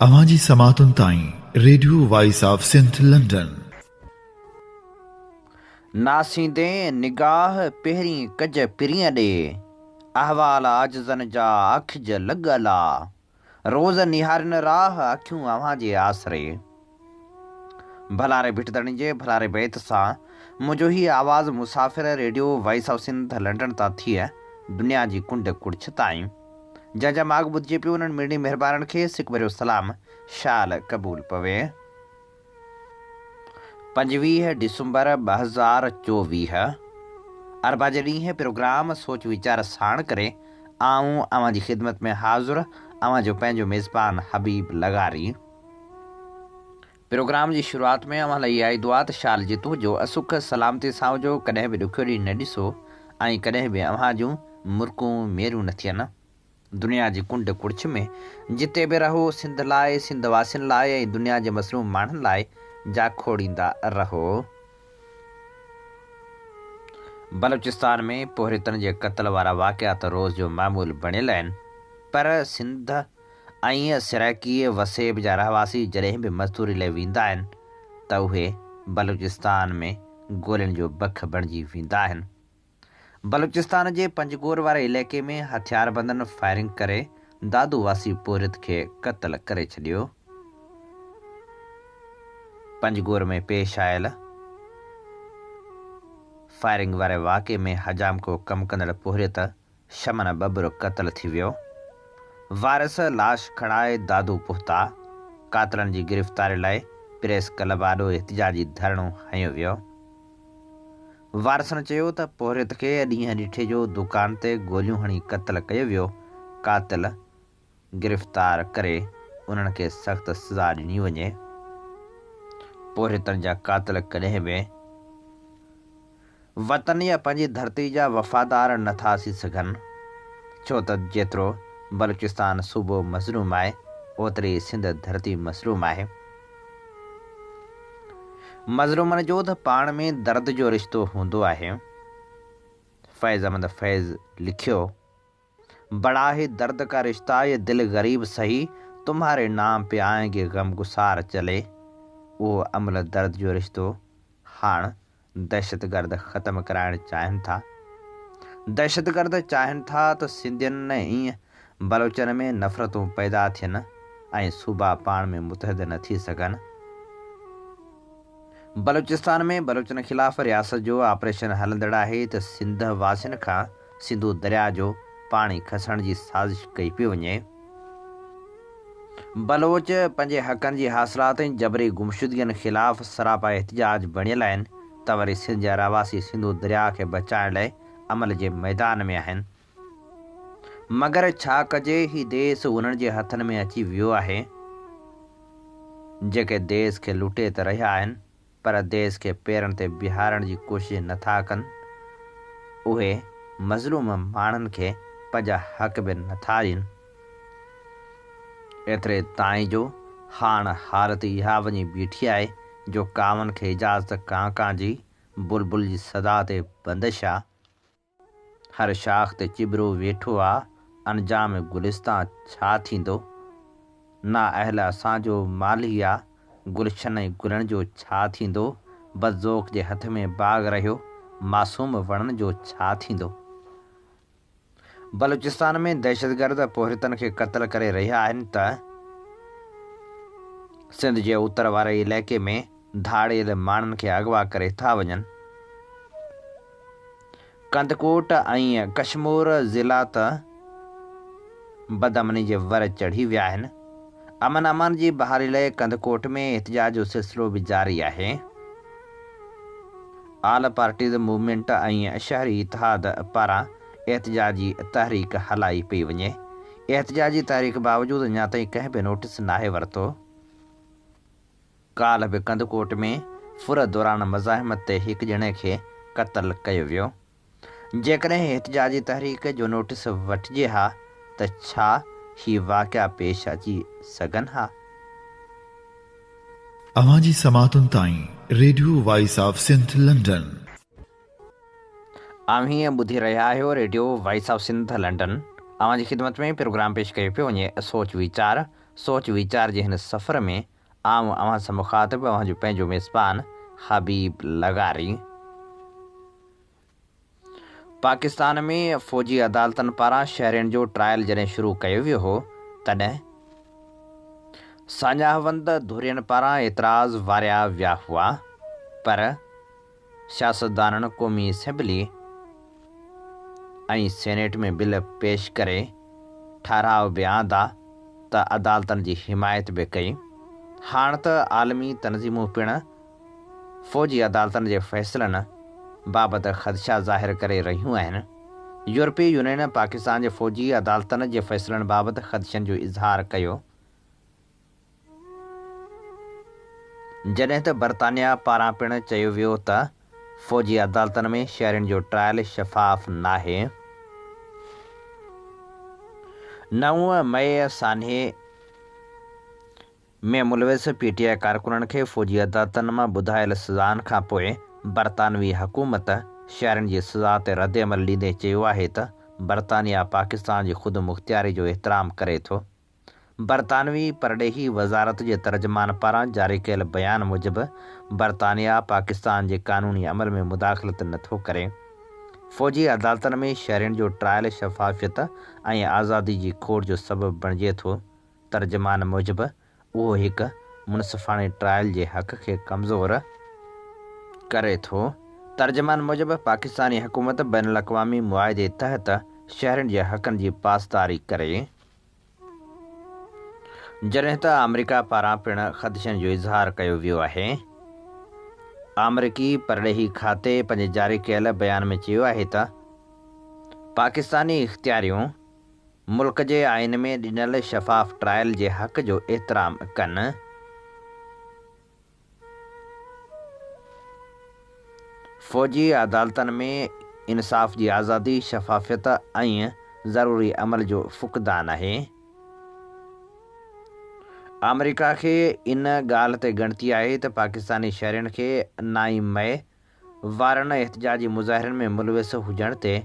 اوهان جي سماعتن تائين radio voice of Sindh London. ناسيندين نگاهه پهرين ڪج پرينء ڏي، احوال عاجزن جا آکج لڳ الا، روز نهارين راهه اکيون اوهان جي آسري. ڀلاري ڀٽ ڌڻي جي ڀلاري بيت سان منهنجو هي آواز مسافر radio voice of Sindh London تان ٿي دنيا جي ڪنڊ ڪڙڇ تائين. جنهن جا ماڳ ٻڌجي پيو انهن مڙني مهربانن کي سڪ ڀريو سلام شال قبول پوي. 25 ڊسمبر 2024 اربع جي ڏينهن پروگرام سوچ ويچار ساڻ ڪري آئون اوهان جي خدمت ۾ حاضر اوهان جو پنهنجو ميزبان حبيب لغاري. پروگرام جي شروعات ۾ اوهان لاء اها ئي دعا ته شال جت هجو سک سلامتي سان هجو ڪڏهن به ڏکيو ڏينهن نه ڏسو ۽ ڪڏهن به اوهان جون مرڪون ميريون نه ٿين. دنيا جي ڪنڊ ڪڙڇ ۾ جتي به رهو سنڌ لاء سنڌ واسين لاء ۽ دنيا جي مظلوم ماڻهن لاء جاکوڙيندا رهو. بلوچستان ۾ پورهيتن جي قتل وارا واقعا ته روز جو معمول بڻيل آهن پر سنڌ ۽ سرائيڪي وسيب جا رهواسي جڏهن به مزدوري لاء ويندا آهن ته اهي بلوچستان ۾ گولين جو بک بڻجي ويندا آهن. بلوچستان جي پنجگور واري علائقي ۾ هٿياربندن فائرنگ ڪري دادو واسي پورهيت کي قتل ڪري ڇڏيو. پنجگور ۾ پيش آيل فائرنگ واري واقعي ۾ حجامڪو ڪم ڪندڙ پورهيت شمن ٻٻر قتل ٿي ويو. وارث لاش کڻائي دادو پهتا. قاتلن جي گرفتاري لاء پريس ڪلب آڏو احتجاجي ڌرڻو هنيو ويو. وارثن چيو ته پورهيت کي ڏينهن ڏٺي جو دڪان تي گوليون هڻي قتل ڪيو ويو، قاتل گرفتار ڪري انهن کي سخت سزا ڏني وڃي. پورهيتن جا قاتل ڪڏهن به وطن يا پنهنجي ڌرتي جا وفادار نه ٿا ٿي سگهن، ڇو ته جيترو بلوچستان صوبو مظلوم آهي، اوتري ئي سنڌ ڌرتي مظلوم آهي. مظلومن جو ته پاڻ ۾ درد جو رشتو هوندو آهي. فيض احمد فيض لکيو. بڙا هي درد ڪا رشتا يه دل غريب سهي تمهاري نام پي آئين گي غمگسار چلي اهو عمل درد جو رشتو هاڻ دهشتگرد ختم ڪرائڻ چاهين ٿا دهشتگرد چاهين ٿا ته سنڌين ۽ بلوچن ۾ نفرتون پيدا ٿين ۽ صوبا پاڻ ۾ متحد نه ٿي سگهن. بلوچستان ۾ بلوچن خلاف رياست جو آپريشن هلندڙ آهي ته سنڌ واسين کان سنڌو درياء جو پاڻي کسڻ جي سازش ڪئي پئي وڃي. بلوچ پنهنجي حقن جي حاصلات ۽ جبري گمشدگين خلاف سراپا احتجاج بڻيل آهن ته وري سنڌ جا رهواسي سنڌو درياء کي بچائڻ لاء عمل جي ميدان ۾ آهن. مگر ڇا ڪجي هي ديس انهن جي هٿن ۾ اچي ويو آهي، جيڪي ديس کي لٽي ته رهيا آهن، پر ديس کي پيرن تي بيهارڻ جي ڪوشش نه ٿا ڪن. اهي مظلوم ماڻهن کي پنهنجا حق به نه ٿا ڏين. ايتري تائين جو هاڻ حالت اها وڃي بيٺي آهي جو ڪاون کي اجازت ڪان ڪان جي بلبل جي صدا تي بندش آ. هر شاخ تي چٻرو ويٺو آ، انجام گلستان ڇا ٿيندو؟ نا اهل اسان جو مالهي آ، گلشن ۽ گلن جو ڇا ٿيندو؟ بدذوق جي هٿ ۾ باغ رهيو، معصوم وڻن جو ڇا ٿيندو؟ بلوچستان ۾ دهشتگرد پورهيتن کي قتل ڪري رهيا آهن ته سنڌ جي اتر واري علائقي ۾ ڌاڙيل ماڻهن کي اغوا ڪري ٿا وڃن. ڪنڌڪوٽ ۽ ڪشمور ضلعا ته بدامني جي ور چڙهي ويا آهن. امن امان جي بحالي لاء ڪنڌڪوٽ ۾ احتجاج جو سلسلو به جاري آهي. آل پارٽيز موومينٽ ۽ شهري اتحاد پاران احتجاجي تحريڪ هلائي پئي وڃي. احتجاجي تحريڪ باوجود اڃا تائين ڪنهن به نوٽيس ناهي ورتو. ڪالهه به ڪنڌڪوٽ ۾ ڦر دوران مزاحمت تي هڪ ڄڻي کي قتل ڪيو ويو. جيڪڏهن احتجاجي تحريڪ جو نوٽيس وٺجي ها ته ڇا هي واقعا پيش اچي سگهن ها؟ اوهان جي سماعتن تائين radio voice of Sindh London. اوهين ٻڌي رهيا آهيو radio voice of Sindh London. اوهان جي خدمت ۾ پروگرام پيش ڪيو پيو وڃي سوچ ويچار. سوچ ويچار جي هن سفر ۾ آئون اوهان سان مخاطب اوهان جو پنهنجو ميزبان حبيب لغاري. پاڪستان ۾ فوجي عدالتن پاران شهرين جو ٽرائل جڏهن شروع ڪيو ويو هو تڏهن ساڃاهوند ڌرين پاران اعتراض واريا ويا هئا پر سياستدانن قومي اسيمبلي ۽ سينيٽ ۾ بل پيش ڪري ٺهراء به آندا ته عدالتن جي حمايت به ڪئي. هاڻ ته عالمي تنظيمون پڻ فوجي عدالتن جي فيصلن بابت خدشا ظاهر ڪري رهيون آهن. يورپي يونين پاڪستان جي فوجي عدالتن جي فيصلن بابت خدشن جو اظهار ڪيو. جڏهن ته برطانيا پاران پڻ چيو ويو ته فوجي عدالتن ۾ شهرين جو ٽرائل شفاف ناهي. نو مئي سانحي ۾ ملوث پي ٽي آء ڪارڪنن کي فوجي عدالتن مان ٻڌايل سزائن کانپوء برطانوي حڪومت شهرين جي سزا تي ردعمل ڏيندي چيو آهي ته برطانيا پاڪستان جي خودمختياري جو احترام ڪري ٿو. برطانوي پرڏيهي وزارت جي ترجمان پاران جاري ڪيل بيان موجب برطانيا پاڪستان جي قانوني عمل ۾ مداخلت نٿو ڪري. فوجي عدالتن ۾ شهرين جو ٽرائل شفافيت ۽ آزادي جي کوٽ جو سبب بڻجي ٿو، ترجمان موجب اهو هڪ منصفاڻي ٽرائل جي حق کي ڪمزور ڪري ٿو. ترجمان موجب پاڪستاني حڪومت بين الاقوامي معاهدي تحت شهرين جي حقن جي پاسداري ڪري. جڏهن ته آمريڪا پاران پڻ خدشن جو اظهار ڪيو ويو آهي. آمريڪي پرڏيهي کاتي پنهنجي جاري ڪيل بيان ۾ چيو آهي ته پاڪستاني اختياريون ملڪ جي آئين ۾ ڏنل شفاف ٽرائل جي حق جو احترام ڪن. فوجي عدالتن ۾ انصاف جي آزادي، شفافيت ۽ ضروري عمل جو فقدان آهي. آمريڪا کي ان ڳالهه تي ڳڻتي آهي ته پاڪستاني شهرين کي نائين مئي وارن احتجاجي مظاهرن ۾ ملوث هجڻ تي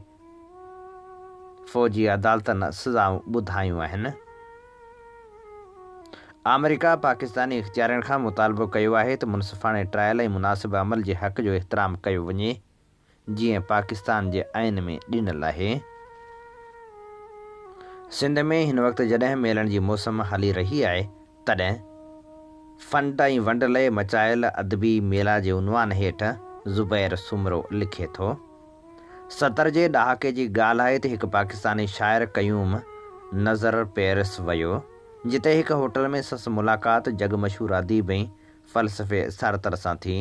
فوجي عدالتن سزائون ٻڌايون آهن. آمريڪا پاڪستاني اختيارين کان مطالبو ڪيو آهي ته منصفاڻي ٽرائل ۽ مناسب عمل جي حق جو احترام ڪيو وڃي جيئن پاڪستان جي آئين ۾ ڏنل آهي. سنڌ ۾ هن وقت جڏهن ميلن جي موسم هلي رهي آهي تڏهن فنڊ ۽ ونڊ لئه مچايل ادبي ميلا جي عنوان هيٺ زبير سومرو لکي ٿو. 70 جي ڏهاڪي جي ڳالهه آهي ته هڪ پاڪستاني شاعر قيوم نظر پيرس ويو، جتي هڪ هوٽل ۾ سس ملاقات جڳ مشهور اديب ۽ فلسفي سارتر سان ٿي.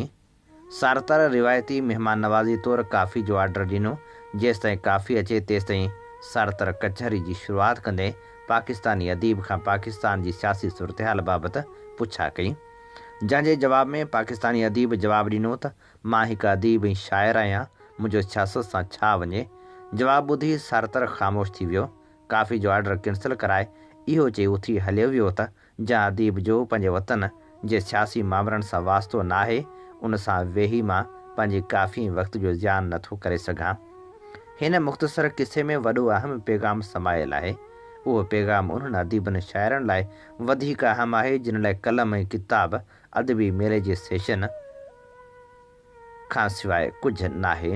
سارتر روايتي مهمان نوازي طور ڪافي جو آرڊر ڏنو، جيستائين ڪافي اچي تيستائين سارتر ڪچهري جي شروعات ڪندي پاڪستاني اديب کان پاڪستان جي سياسي صورتحال بابت پڇا ڪئي. جنهن جي جواب ۾ پاڪستاني اديب جواب ڏنو ته مان هڪ اديب ۽ شاعر آهيان، منهنجو سياست سان ڇا وڃي؟ جواب ٻڌي سارتر خاموش ٿي ويو، ڪافي جو آرڊر ڪينسل ڪرائي اهو چئي اٿي هليو ويو ته جنهن اديب جو پنهنجي وطن جي سياسي مامرن سان واسطو ناهي، ان سان ويهي مان پنهنجي ڪافي ۽ وقت جو زيان نٿو ڪري سگهان. هن مختصر قصي ۾ وڏو اهم پيغام سمايل آهي. اهو پيغام انهن اديبن شاعرن لاء وڌيڪ اهم آهي، جن لاء قلم ۽ ڪتاب ادبي ميلي جي سيشن کان سواء ڪجهه ناهي.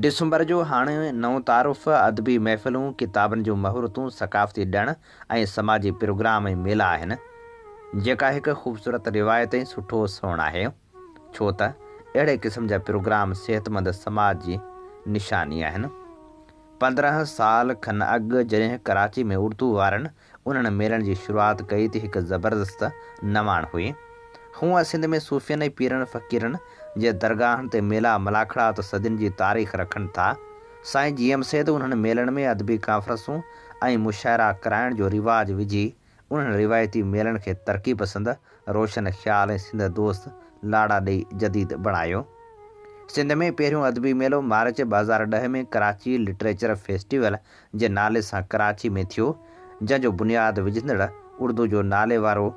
ڊسمبر جو هاڻي نئون تعارف، ادبي محفلون، ڪتابن جون مهورتون، ثقافتي ڏڻ ۽ سماجي پروگرام ۽ ميلا آهن، جيڪا هڪ خوبصورت روايت ۽ سٺو سوڻ آهي، ڇو ته اهڙي قسم جا پروگرام صحتمند سماج جي نشاني آهن. 15 سال کن اڳ جڏهن ڪراچي ۾ اردو وارن انهن ميلن جي شروعات ڪئي ته هڪ زبردست نواڻ هئي. هونء سنڌ ۾ صوفين ۽ پيرن فقيرن جي درگاهن تي ميلا ملاکڙا ته صدين جي تاريخ رکن ٿا. سائين جي ايم سيد انهن ميلن ۾ ادبي ڪانفرنسون ۽ مشاعرا ڪرائڻ جو رواج وجهي انهن روايتي ميلن کي ترقي پسند، روشن خيال ۽ سنڌ دوست لاڙا ڏئي جديد بڻايو. سنڌ ۾ پهريون ادبي ميلو مارچ 2010 ۾ ڪراچي لٽريچر فيسٽيول جي نالي سان ڪراچي ۾ ٿيو، جنهن جو بنياد وجهندڙ اردو جو ناليوارو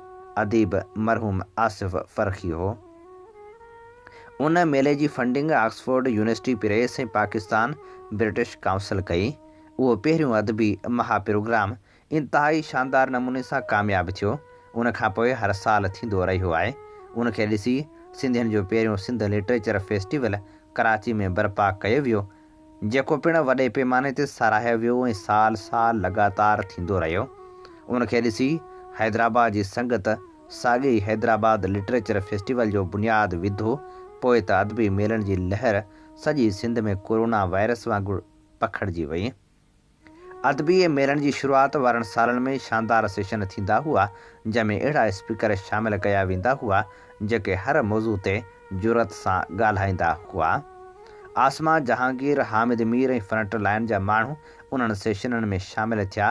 اديب مرحوم آصف فرخي هو. ان ميلي جي funding Oxford university press ۽ Pakistan British council ڪئي. اهو پهريون ادبي مها پروگرام انتهائي شاندار نموني سان ڪامياب ٿيو. ان کان پوء هر سال ٿيندو رهيو آهي. ان کي ڏسي سنڌين جو پهريون سنڌ لٽريچر فيسٽيول ڪراچي ۾ برپا ڪيو ويو، جيڪو پڻ وڏي پيماني تي ساراهيو ويو ۽ سال سال لڳاتار ٿيندو رهيو. ان کي ڏسي حيدرآباد جي سنگت ساڳئي ئي حيدرآباد لٽريچر فيسٽيول جو بنياد وڌو، پوء ته ادبي ميلن جي لهر سڄي سنڌ ۾ ڪورونا وائرس وانگر پکڙجي وئي. ادبي ميلن جي شروعات وارن سالن ۾ شاندار سيشن ٿيندا هئا، جنهن ۾ اهڙا اسپيڪر شامل ڪيا ويندا هئا، جيڪي هر موضوع تي جرئت سان ڳالهائيندا هئا. عاصمه جهانگير، حامد مير ۽ فرنٽ لائين جا ماڻهو انهن سيشنن ۾ شامل ٿيا،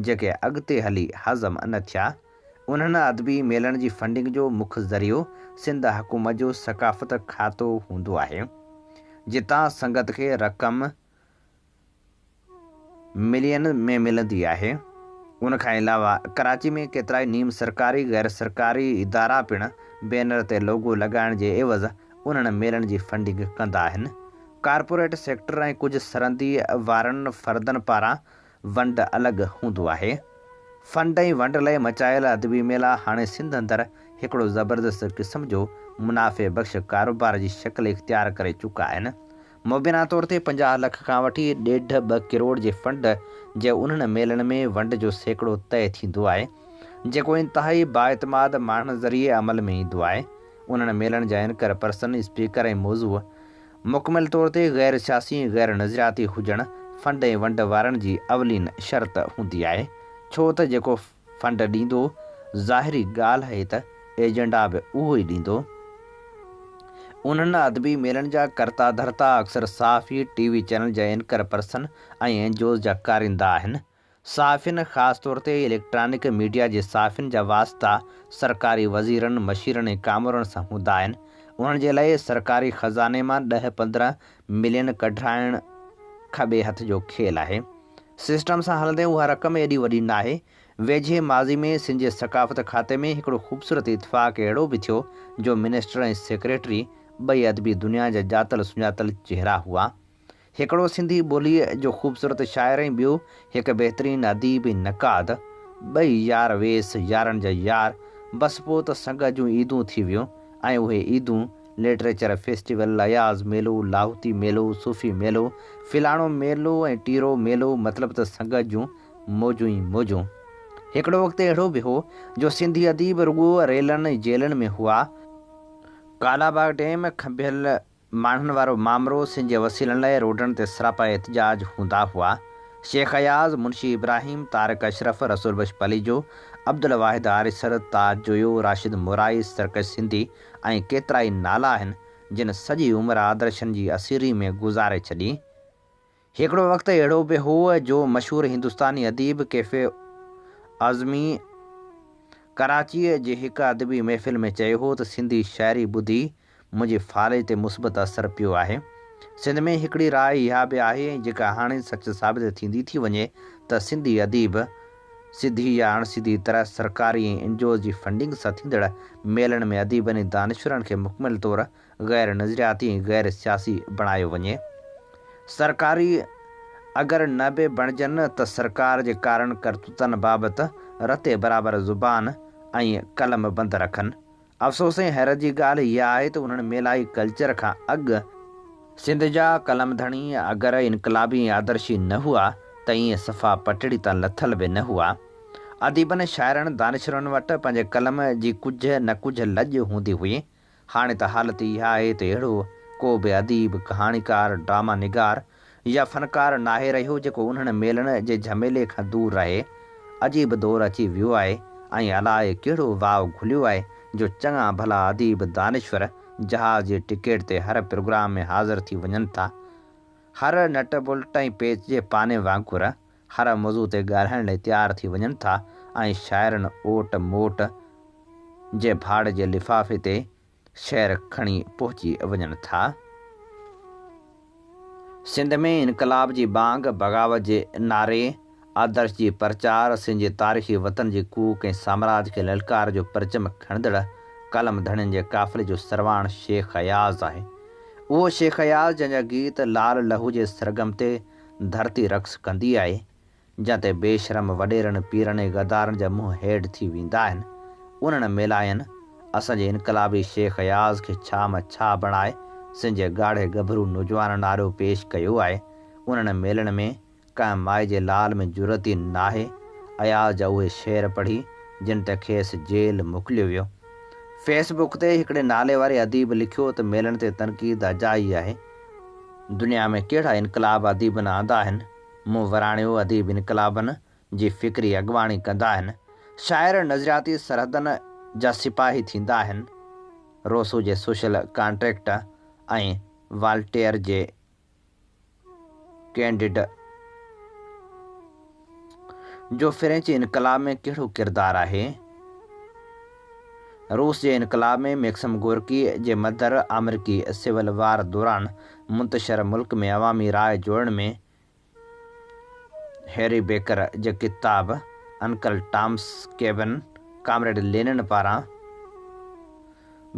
جيڪي اڳتي هلي هضم نه ٿيا. انهن ادبي ميلن جي فنڊنگ جو مک ذريعو سنڌ حڪومت جو ثقافت کاتو هوندو آهي، جتان سنگت کي رقم ملين ۾ ملندي آهي. ان کان علاوه ڪراچي ۾ ڪيترائي نيم سرڪاري غير سرڪاري ادارا پڻ بينر تي لوگو لڳائڻ جي عيوض انهن ميلن جي فنڊنگ ڪندا آهن. ڪارپوريٽ سيڪٽر ۽ ڪجهه سرندي وارن فردن پاران ونڊ الڳ هوندو آهي. فنڊ ۽ ونڊ لئه مچايل ادبي ميلا هاڻي سنڌ اندر هڪڙو زبردست قسم جو منافعي بخش ڪاروبار جي شڪل اختيار ڪري چڪا آهن. مبينا طور تي 50 لک کان وٺي ڏيڍ ٻه ڪروڙ جي فنڊ جي انهن ميلن ۾ ونڊ جو سيڪڙو طئي ٿيندو آهي، جيڪو انتهائي بااعتماد ماڻهن ذريعي عمل ۾ ايندو آهي. انهن ميلن جا اينڪر پرسن، اسپيڪر ۽ موضوع مڪمل طور تي غير سياسي ۽ غير نظرياتي هجڻ فنڊ ۽ ونڊ وارن جي اولين شرط هوندي آهي، ڇو ته جيڪو فنڊ ڏيندو، ظاهري ڳالهه آهي ته ايجنڊا به اهو ئي ڏيندو. انهن ادبي ميلن جا ڪرتا ڌرتا اڪثر صحافي، ٽي وي چينل جا anchor person ۽ N G Os جا ڪارندا آهن. صحافين خاص طور تي اليڪٽرانڪ ميڊيا جي صحافين جا واسطا سرڪاري وزيرن، مشيرن ۽ ڪامورن سان هوندا آهن. انهن جي لاء سرڪاري خزاني مان ڏهه 15 ملين ڪڍرائڻ کٻي هٿ جو کيل آهي. سسٽم سان هلندي اها رقم ايڏي وڏي ناهي. ويجهي ماضي ۾ سنڌ جي ثقافت کاتي ۾ هڪڙو خوبصورت اتفاق اهڙو به ٿيو جو منسٽر ۽ سيڪريٽري ٻئي ادبي دنيا جا ڄاتل سڃاتل چهرا هئا. هڪڙو سنڌي ٻوليء جو خوبصورت شاعر ۽ ٻيو هڪ بهترين اديب ۽ نقاد. ٻئي يار ويس، يارن جا يار. بس پوء ته سنگت جون عيدون ٿي ويون ۽ اهي عيدون لٽريچر فيسٽيول، اياز ميلو، لاهوتي ميلو، صوفي ميلو، فلاڻو ميلو ۽ ٽيرو ميلو مطلب ته سنگت جون موجون ئي موجون. هڪڙو وقت اهڙو به هو جو سنڌي اديب رڳو ريلن ۽ جيلن ۾ هئا. ڪالاباغ ڊيم کنڀيل ماڻهن وارو مامرو سنڌ جي وسيلن لاء روڊن تي سراپا احتجاج هوندا هئا. شيخ اياز، منشي ابراهيم، طارق اشرف، رسول بخش پليجو، عبدالواحد آريسر، تاج جويو، راشد مورائي، سرڪش سنڌي ۽ ڪيترائي نالا آهن، جن سڄي عمر آدرشن جي اسيري ۾ گذاري ڇڏي. هڪڙو وقت اهڙو به هو جو مشهور هندستاني اديب ڪيفي اعظمي ڪراچيء جي هڪ ادبي محفل ۾ چيو هو ته سنڌي شاعري ٻڌي منهنجي فالج تي مثبت اثر پيو آهي. سنڌ ۾ هڪڙي راء اها به آهي ۽ جيڪا هاڻي سچ ثابت ٿيندي ٿي وڃي ته سنڌي اديب سڌي يا اڻ سڌي طرح سرڪاري ۽ اين جي اوز جي فنڊنگ سان ٿيندڙ ميلن ۾ اديبن ۽ دانشورن کي مڪمل طور غير نظرياتي ۽ غير سياسي بڻايو وڃي. سرڪاري اگر نه به بڻجن ته سرڪار جي ڪارن ڪرتوتن بابت رتي برابر زبان ۽ قلم بند رکن. افسوس ۽ حيرت جي ڳالهه اها آهي ته انهن ميلائي ڪلچر کان اڳ، سنڌ جا قلم ڌڻي اگر انقلابي ۽ آدرشي نه هئا ته ائين صفا پٽڙي تان لٿل به نه هئا. اديبن، شاعرن، دانشورن وٽ پنهنجي قلم جي ڪجهه نه ڪجهه لڄ هوندي هئي. هاڻي ته حالت اها آهي ته اهڙو ڪو به اديب، ڪهاڻيڪار، ڊراما نگار يا فنڪار ناهي رهيو جيڪو انهن ميلن جي جهميلي کان دور رهي. عجيب دور اچي ويو آهي ۽ الائي ڪهڙو واء گهليو آهي جو چڱا ڀلا اديب دانشور جهاز جي ٽڪيٽ تي هر پروگرام ۾ حاضر ٿي وڃن ٿا. هر نٽ بولٽ ۽ پيچ جي پاني وانگر هر موضوع تي ڳالهائڻ لاء تيار ٿي وڃن ٿا ۽ شاعرن اوٽ موٽ جي ڀاڙ جي لفافي تي شعر کڻي پهچي وڃن ٿا. سنڌ ۾ انقلاب جي ٻانگ، بغاوت جي نعري، آدرش جي پرچار، سنڌ جي تاريخي وطن جي ڪوڪ ۽ سامراج کي للڪار جو پرچم کڻندڙ قلم ڌڻين جي قافلي جو سرواڻ شيخ اياز آهي. اهو شيخ اياز جنهن جا گيت لال لهو جي سرگم تي ڌرتي رقص ڪندي آهي. جنهن تي بي شرم وڏيرن، پيرن ۽ غدارن جا منهن هيڊ ٿي ويندا آهن. انهن ميلاين اسان جي انقلابي شيخ اياز کي ڇا مان ڇا بڻائي سنڌ جي ڳاڙهي ڳڀرو نوجوانن آڏو پيش ڪيو آهي. انهن ميلن ۾ ڪنهن مائي جي لال ۾ جرئت ئي ناهي اياز جا اهي شعر پڙهي جن تي کيس جيل موڪليو ويو. فيس بڪ تي هڪڙي نالي واري اديب لکيو ته ميلن تي تنقيد اجائي آهي. دنيا ۾ ڪهڙا انقلاب اديبن آندا آهن؟ مون وراڻيو اديب انقلابن جي فڪري اڳواڻي ڪندا آهن. شاعر نظرياتي سرحدن جا سپاهي ٿيندا آهن. روسو جي سوشل ڪانٽريڪٽ ۽ والٽيئر جي ڪينڊيڊ جو فرينچ انقلاب ۾ ڪهڙو ڪردار آهي؟ روس جي انقلاب ۾ ميڪسم گورڪي جي مدر آمريڪي سول وار دوران منتشر ملڪ ۾ عوامي راء جوڙڻ ۾ هيري بيڪر جي ڪتاب uncle Tom's cabin comrade Lenin پاران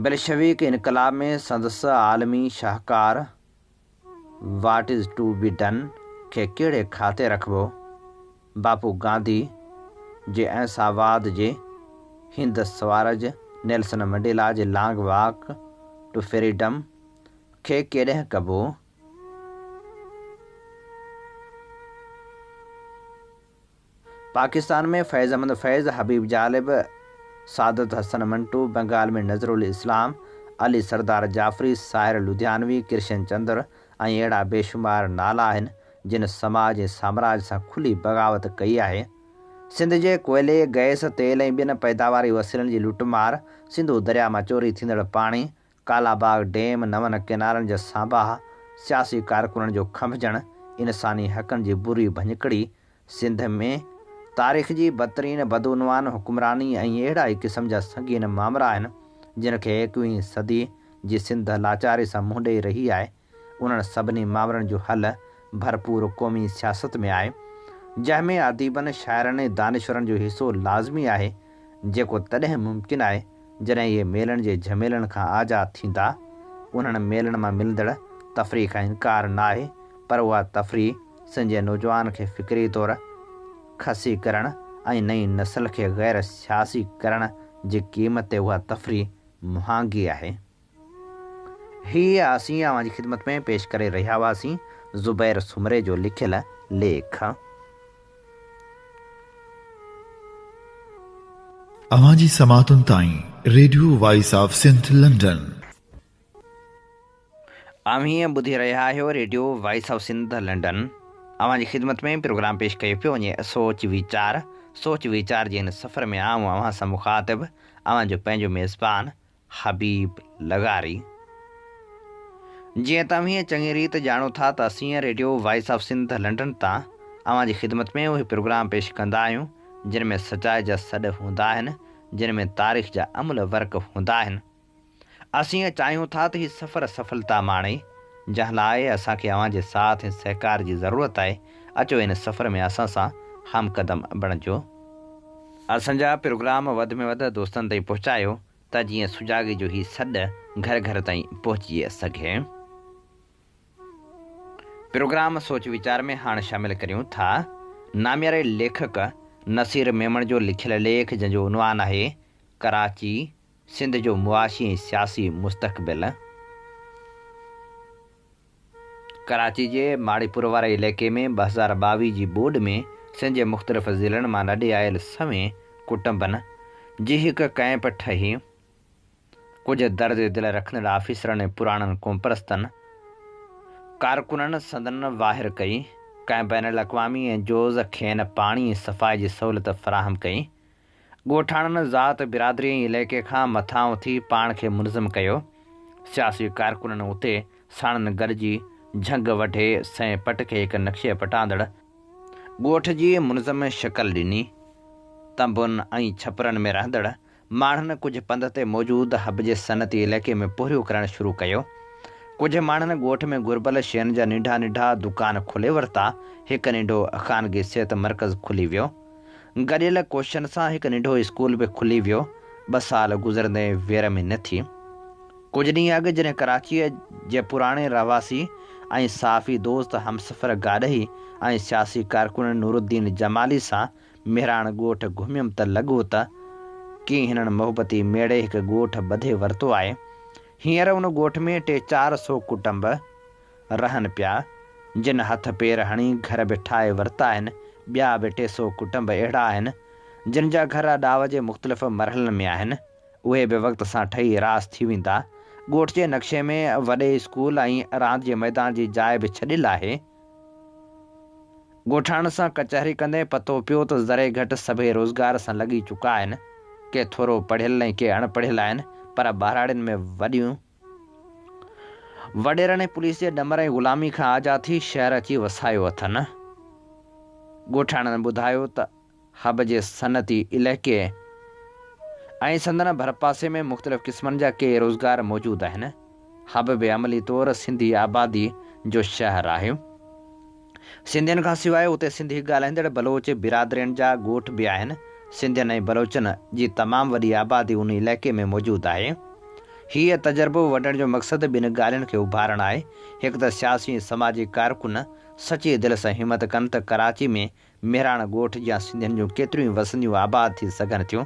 بلشويڪ انقلاب ۾ سندس عالمي شاهڪار what is to be done کي ڪهڙي کاتي رکبو؟ باپو گانڌي جي اهنساواد جي هند سوارج، نيلسن منڊيلا جي لانگ واڪ ٽو فريڊم کي ڪيڏنهن ڪبو؟ پاڪستان ۾ فيض احمد فيض، حبيب جالب، سعادت حسن منٽو، بنگال ۾ نذرالاسلام، علي سردار جعفري، ساحر لڌيانوي، ڪرشن چندر ۽ اهڙا بيشمار نالا آهن جن سماج ۽ سامراج سان کلي بغاوت ڪئي آهي. سنڌ جي ڪوئلي، گئس، تيل ۽ ٻين پيداواري وسيلن جي لٽ مار، سنڌو درياء مان چوري ٿيندڙ پاڻي، ڪالا باغ ڊيم، نون ڪئنالن جا سانباها، سياسي ڪارڪنن جو کنڀجڻ، انساني حقن جي بري ڀڃڪڙي، سنڌ ۾ تاريخ جي بدترين بدعنوان حڪمراني ۽ اهڙا ئي قسم جا سنگين مامرا آهن، جن کي ايڪويهين صدي جي سنڌ لاچاري سان منهن ڏئي رهي آهي. انهن سڀني مامرن جو حل ڀرپور قومي سياست ۾ آهي، جنهن ۾ اديبن، شاعرن ۽ دانشورن جو حصو لازمي آهي، جيڪو تڏهن ممڪن آهي، جڏهن اهي ميلن جي جهميلن کان آجا ٿيندا. انهن ميلن مان ملندڙ تفريح کان انڪار ناهي، پر اها تفريح سنڌ جي نوجوان کي فڪري طور خسي ڪرڻ ۽ نئين نسل کي غير سياسي ڪرڻ جي قيمت تي اها تفريح مهانگي آهي. هي اسين اوهان جي خدمت ۾ پيش ڪري رهيا هئاسين زبير سومري جو لکيل ليک. اوهان جي سماعتن تائين radio voice of Sindh London. اوهين ٻڌي رهيا آهيو radio voice of Sindh London. اوهان جي خدمت ۾ پروگرام پيش ڪيو پيو وڃي سوچ ويچار. سوچ ويچار جي هن سفر ۾ آئون اوهان سان مخاطب اوهان جو پنهنجو ميزبان حبيب لغاري. جيئن ته اوهين چڱي ريت ڄاڻو ٿا ته اسين radio voice of Sindh London تان اوهان جي خدمت ۾ اهي پروگرام پيش ڪندا آهيون جن ۾ سچائي جا سڏ هوندا آهن جن ۾ تاريخ جا املهه ورق هوندا آهن. اسين چاهيون ٿا ته هي سفر سڦلتا ماڻي جنهن لاء اسان کي اوهان جي ساٿ ۽ سهڪار جي ضرورت آهي اچو هن سفر ۾ اسان سان هم قدم بڻجو. اسان جا پروگرام وڌ ۾ وڌ دوستن تائين پهچايو ته جيئن سجاڳي جو هي سڏ گهر گهر تائين پهچي سگهي. پروگرام سوچ ويچار ۾ هاڻ شامل ڪريون ٿا نامياري ليکڪ نصير ميمڻ جو لکيل ليک جنهن جو عنوان آهي ڪراچي، سنڌ جو معاشي ۽ سياسي مستقبل. ڪراچي جي ماڙيپور واري علائقي ۾ 2022 جي ٻوڏ ۾ سنڌ جي مختلف ضلعن مان لڏي آيل سوين ڪٽنبن جي هڪ ڪئمپ ٺهي. ڪجهه درد دل رکندڙ آفيسرن ۽ پراڻن قومپرستن ڪارڪنن سندن واهر ڪئي. ڪنهن بين الاقوامي اين جوز کين پاڻي ۽ صفائي جي سهولت فراهم ڪئي. ڳوٺاڻن ذات، برادري ۽ علائقي کان مٿانهون ٿي پاڻ کي منظم ڪيو. سياسي ڪارڪنن اتي ساڻن گڏجي جهنگ وڍي سئين پٽ کي هڪ نقشي پٽاندڙ ڳوٺ جي منظم شڪل ڏني. تنبن ۽ ڇپرن ۾ رهندڙ ماڻهن ڪجهه پنڌ تي موجود حب جي صنعتي علائقي ۾ پورهيو ڪرڻ شروع ڪيو. ڪجهه ماڻهن ڳوٺ ۾ گهربل شين جا ننڍا ننڍا دڪان کولي ورتا. هڪ ننڍو خانگي صحت مرڪز کلي ويو. گڏيل ڪوششن سان هڪ ننڍو اسڪول به کلي ويو. ٻه سال گذرندي وير ۾ نه ٿي. ڪجهه ڏينهن اڳ جڏهن ڪراچيء جي پراڻي رهواسي ۽ صحافي دوست همسفر گاڏهي ۽ سياسي ڪارڪن نورالدين جمالي سان مهراڻ ڳوٺ گهميم ته لڳو ته ڪيئن هنن محبتي ميڙي هڪ ڳوٺ ٻڌي ورتو آهي. هينئر ان ڳوٺ ۾ ٽي چار سو ڪٽنب رهن پيا، جن هٿ پير هڻي گهر به ٺاهي ورتا آهن، ٻيا به 300 ڪٽنب اهڙا آهن، جن جا گهر اڏاوت جي مختلف مرحلن ۾ آهن. اهي به وقت سان ٺهي راس ٿي ويندا. ڳوٺ جي نقشي ۾ وڏي اسڪول ۽ راند جي ميدان جي جاء به ڇڏيل آهي. ڳوٺاڻن سان ڪچهري ڪندي پتو پيو ته ذري گهٽ سڀئي روزگار سان لڳي چڪا آهن. ڪي ٿورو پڙهيل ۽ ڪي اڻ پڙهيل آهن پر ٻهراڙين ۾ وڏيون وڏيرن ۽ پوليس جي ڏمر ۽ غلامي کان آجا ٿي شهر اچي وسايو اٿن. ڳوٺاڻن ٻڌايو ته. حب جي صنعتي علائقي ۽ سندن ڀرپاسي ۾ مختلف قسمن جا ڪيئي روزگار موجود آهن. حب به عملي طور سنڌي آبادي جو شهر آهي. سنڌين کان سواء اتي سنڌي ڳالهائيندڙ بلوچ برادرين جا ڳوٺ به آهن. سنڌين ۽ بلوچن جي تمام وڏي آبادي ان علائقي ۾ موجود آهي. هيء تجربو ونڊڻ جو مقصد ٻن ڳالهين کي اڀارڻ آهي. هڪ ته سياسي ۽ سماجي ڪارڪن سچيء دل سان همت ڪن ته ڪراچي ۾ مهراڻ ڳوٺ جيان سنڌين جون ڪيتريون ئي وسنديون آباد ٿي سگهن ٿيون.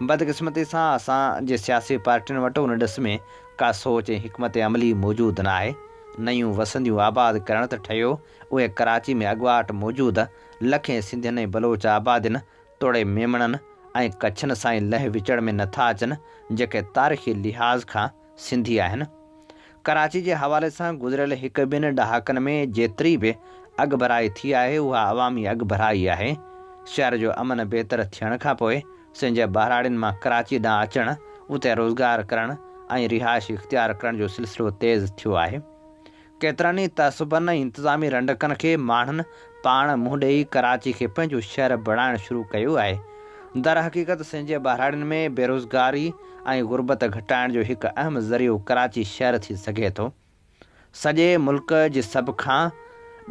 بدقسمتي سان اسان جي سياسي پارٽين وٽ ان ڏس ۾ ڪا سوچ ۽ حڪمت عملي موجود نه آهي. نيون وسنديون آباد ڪرڻ ته ٺهيو، اهي ڪراچي ۾ اڳواٽ موجود لکين سنڌين ۽ بلوچ آبادين توڙي ميمڻن ۽ ڪڇين سان ئي لهه وچڙ ۾ نٿا اچن، جيڪي تاريخي لحاظ کان سنڌي آهن. ڪراچي جي حوالي سان گذريل هڪ ٻن ڏهاڪن ۾ جيتري به اڳڀرائي ٿي آهي اها عوامي اڳڀرائي آهي. شهر جو امن بهتر ٿيڻ کانپوء سنڌ جي ٻهراڙين مان ڪراچي ڏانهن اچڻ، اتي روزگار ڪرڻ ۽ رهائش اختيار ڪرڻ جو سلسلو تيز ٿيو آهي. ڪيترن ئي تعصبن ۽ انتظامي رنڊڪن کي ماڻهن پاڻ منهن ڏيئي ڪراچي کي پنهنجو شهر بڻائڻ شروع ڪيو آهي. درحقيقت سنڌ جي ٻهراڙين ۾ بيروزگاري ۽ غربت گهٽائڻ جو هڪ اهم ذريعو ڪراچي شهر ٿي سگهي ٿو. سڄي ملڪ جي سڀ کان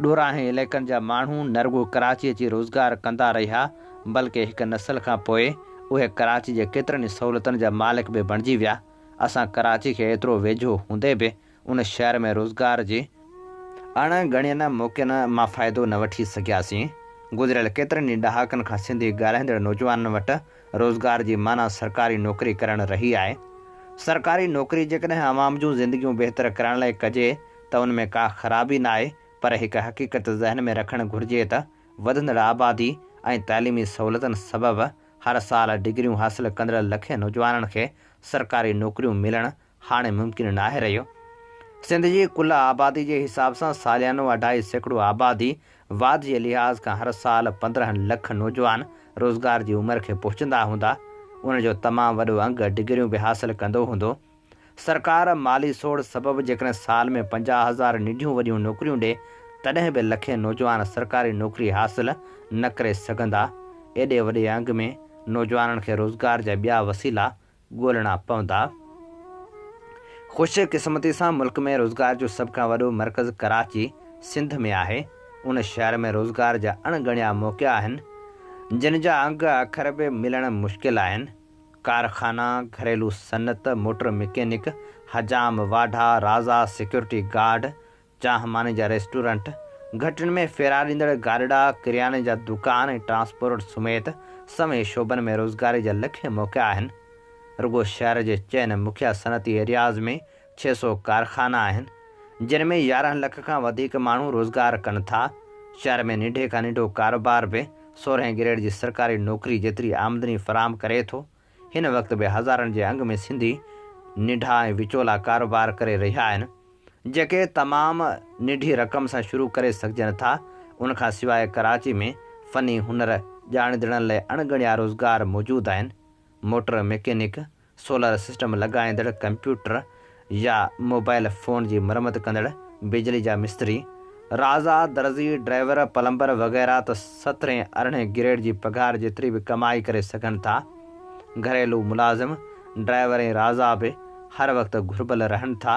ڏورانهين علائقن جا ماڻهو نه رڳو ڪراچي اچي روزگار ڪندا رهيا بلڪه هڪ نسل کان پوء اهي ڪراچي جي ڪيترن ئي سهولتن جا مالڪ به بڻجي ويا. اسان ڪراچي کي ايترو ويجهو هوندي به ان شهر ۾ روزگار جي اڻ ڳڻين موقعن مان فائدو نه وٺي سگهياسين. گذريل ڪيترن ئي ڏهاڪن کان سنڌي ڳالهائيندڙ نوجوانن وٽ روزگار جي معنيٰ سرڪاري نوڪري ڪرڻ رهي آهي. سرڪاري نوڪري جيڪڏهن عوام جون زندگيون بهتر ڪرڻ لاء ڪجي ته ان ۾ ڪا خرابي ناهي پر هڪ حقيقت ذهن ۾ رکڻ گهرجي ته وڌندڙ آبادي ۽ تعليمي سهولتن سبب هر سال ڊگريون حاصل ڪندڙ لکين نوجوانن کي سرڪاري نوڪريون ملڻ هاڻي ممڪن ناهي رهيو. سنڌ جي ڪل آبادي جي حساب سان ساليانو 2.5% آبادي واڌ جي لحاظ کان هر سال 15 لک نوجوان روزگار جي عمر کي پهچندا هوندا. ان جو تمام وڏو انگ ڊگريون به حاصل ڪندو هوندو. سرڪار مالي سوڙ سبب جيڪڏهن سال ۾ 50 هزار ننڍيون وڏيون نوڪريون ڏي تڏهن به لکين نوجوان سرڪاري نوڪري حاصل نه ڪري سگهندا. ايڏي وڏي انگ ۾ نوجوانن کي روزگار جا ٻيا وسيلا ڳولڻا پوندا. خوش قسمتي سان ملڪ ۾ روزگار جو سڀ کان وڏو مرڪز ڪراچي سنڌ ۾ آهي. ان شهر ۾ روزگار جا اڻ ڳڻيا موقعا آهن، جن جا انگ اکر به ملڻ مشڪل آهن. ڪارخانا، گهريلو صنعت، موٽر مڪينڪ، حجام، واڍا، رازا، سيڪيورٽي گارڊ، چانهه ماني جا ريسٽورنٽ، گهٽين ۾ ڦيرا ڏيندڙ گاڏڙا، ڪرياني جا دڪان ۽ ٽرانسپورٽ سميت سوين شعبن ۾ روزگاري جا لکين موقعا آهن. رڳو شهر جي چئن مکيه صنعتي ايرياز ۾ 600 ڪارخانا آهن، جن ۾ 11 لک کان وڌيڪ ماڻهو روزگار ڪن ٿا. شهر ۾ ننڍي کان ننڍو ڪاروبار به سورهين گريڊ جي سرڪاري نوڪري جيتري آمدني فراهم ڪري ٿو. هن وقت به هزارن جي انگ ۾ سنڌي ننڍا ۽ وچولا ڪاروبار ڪري رهيا آهن. جيڪي تمام ننڍي رقم سان شروع ڪري سگهجن ٿا، ان کان سواء ڪراچي ۾ فني هنر ڄاڻيندڙن لاء اڻ ڳڻيا روزگار موجود آهن، موٽر مڪينڪ، سولر سسٽم لڳائيندڙ، ڪمپيوٽر يا موبائل فون جي مرمت ڪندڙ، بجلي جا مستري، رازا، درزي، ڊرائيور، پلمبر وغيره ته سترهين ارڙهين گريڊ جي پگهار جيتري به ڪمائي ڪري سگهن ٿا. گهريلو ملازم، ڊرائيور ۽ رازا به هر وقت گهربل رهن ٿا،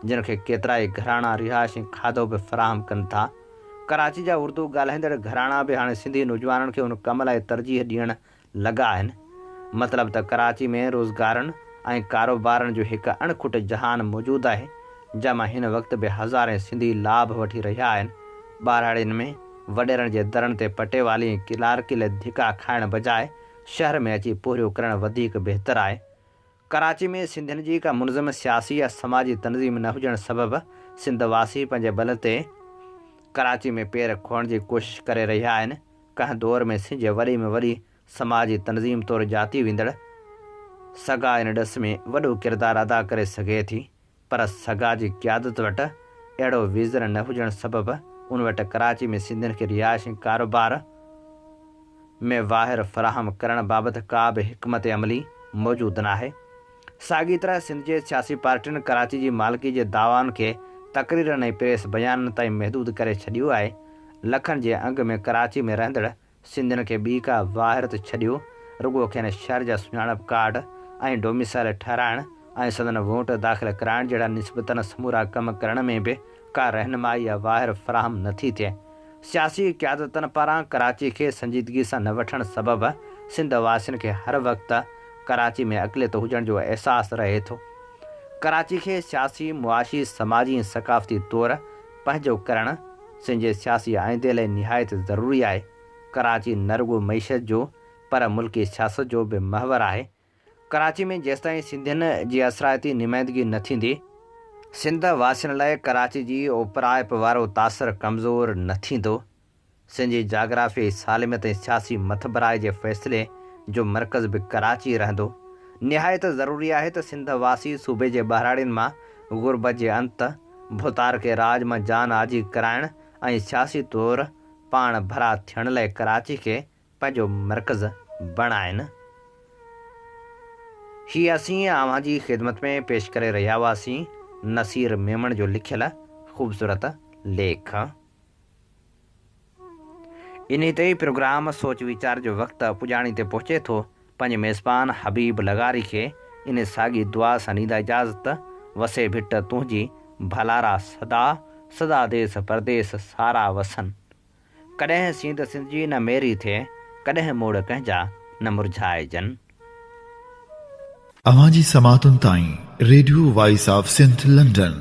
جن کي ڪيترائي گهراڻا رهائش ۽ کاڌو به فراهم ڪن ٿا. ڪراچي جا اردو ڳالهائيندڙ گهراڻا به هاڻي سنڌي نوجوانن کي ان ڪم لاء ترجيح ڏيڻ لڳا آهن. مطلب ته ڪراچي ۾ روزگارن ۽ ڪاروبارن جو هڪ اڻکٽ جهان موجود آهي، جنهن مان هن وقت به هزارين سنڌي لاڀ وٺي رهيا آهن. ٻهراڙين ۾ وڏيرن جي درن تي پٽيوالي ۽ ڪلارڪي لاء ڌڪا کائڻ بجاء شهر ۾ اچي پورهيو ڪرڻ وڌيڪ بهتر آهي. ڪراچي ۾ سنڌين جي ڪا منظم سياسي يا سماجي تنظيم نه هجڻ سبب سنڌ واسي پنهنجي ٻل تي ڪراچي ۾ پير کوڙڻ جي ڪوشش ڪري رهيا آهن. ڪنهن دور ۾ سنڌ جي وڏي ۾ وڏي سماجي تنظيم طور ڄاتي ويندڙ سگا ان ڏس ۾ وڏو ڪردار ادا ڪري سگهي ٿي پر سگا جي قيادت وٽ اهڙو ويزن نه هجڻ سبب ان وٽ ڪراچي ۾ سنڌين کي رهائش ۽ ڪاروبار ۾ واهر فراهم ڪرڻ بابت ڪا به حڪمت عملي موجود ناهي. ساڳي طرح سنڌ جي سياسي پارٽين ڪراچي جي مالڪي جي دعوائن کي تقريرن ۽ پريس بيانن تائين محدود ڪري ڇڏيو آهي. لکن جي انگ ۾ ڪراچي ۾ رهندڙ سنڌين کي ٻي ڪا واهر ته ڇڏيو، رڳو کين شهر جا سڃاڻپ ڪارڊ ۽ ڊوميسائل ٺهرائڻ ۽ سندن ووٽ داخل ڪرائڻ جهڙا نسبتاً سمورا ڪم ڪرڻ ۾ به ڪا رهنمائي يا واهر فراهم نه ٿي ٿئي. سياسي قيادتن پاران ڪراچي کي سنجيدگي سان نه وٺڻ سبب سنڌ واسين کي هر وقت ڪراچي ۾ اقليت هجڻ جو احساس رهي ٿو. ڪراچي کي سياسي، معاشي، سماجي ۽ ثقافتي طور پنهنجو ڪرڻ سنڌ جي سياسي آئيندي لاء نهايت ضروري آهي. ڪراچي نه رڳو معيشت جو پر ملڪي سياست جو به محور آهي. ڪراچي ۾ جيستائين سنڌين جي اثرائتي نمائندگي نه ٿيندي، سنڌ واسين لاء ڪراچي جي اوپرائپ وارو تاثر ڪمزور نه ٿيندو. سنڌ جي جاگرافيائي سالميت ۽ سياسي مٿڀرائي جي فيصلي جو مرڪز به ڪراچي ئي رهندو. نهايت ضروري آهي ته سنڌ واسي صوبي جي ٻهراڙين مان غربت جي انت، ڀوتارڪي راڄ مان جان آجي ڪرائڻ ۽ سياسي طور پاڻ ڀرا ٿيڻ لاء ڪراچي کي پنهنجو مرڪز بڻائين. هي اسين اوهان جي خدمت ۾ پيش ڪري رهيا هئاسين نصير ميمڻ جو لکيل خوبصورت ليک. انهي تي ئي پروگرام سوچ ويچار جو وقت پڄاڻي تي پهچي ٿو. پنهنجي ميزبان حبيب لغاري کي انهي ساڳي دعا سان ڏيندا اجازت، وسي ڀٽ تنهنجي ڀلارا سدا، سدا ديس پرديس سارا وسن. ڪڏهن سينڌ سنڌ جي نه ميري ٿئي، ڪڏهن موڙ ڪنهن جا نه مرجهائجن. اوهان جي سماعتن تائين radio voice of Sindh London.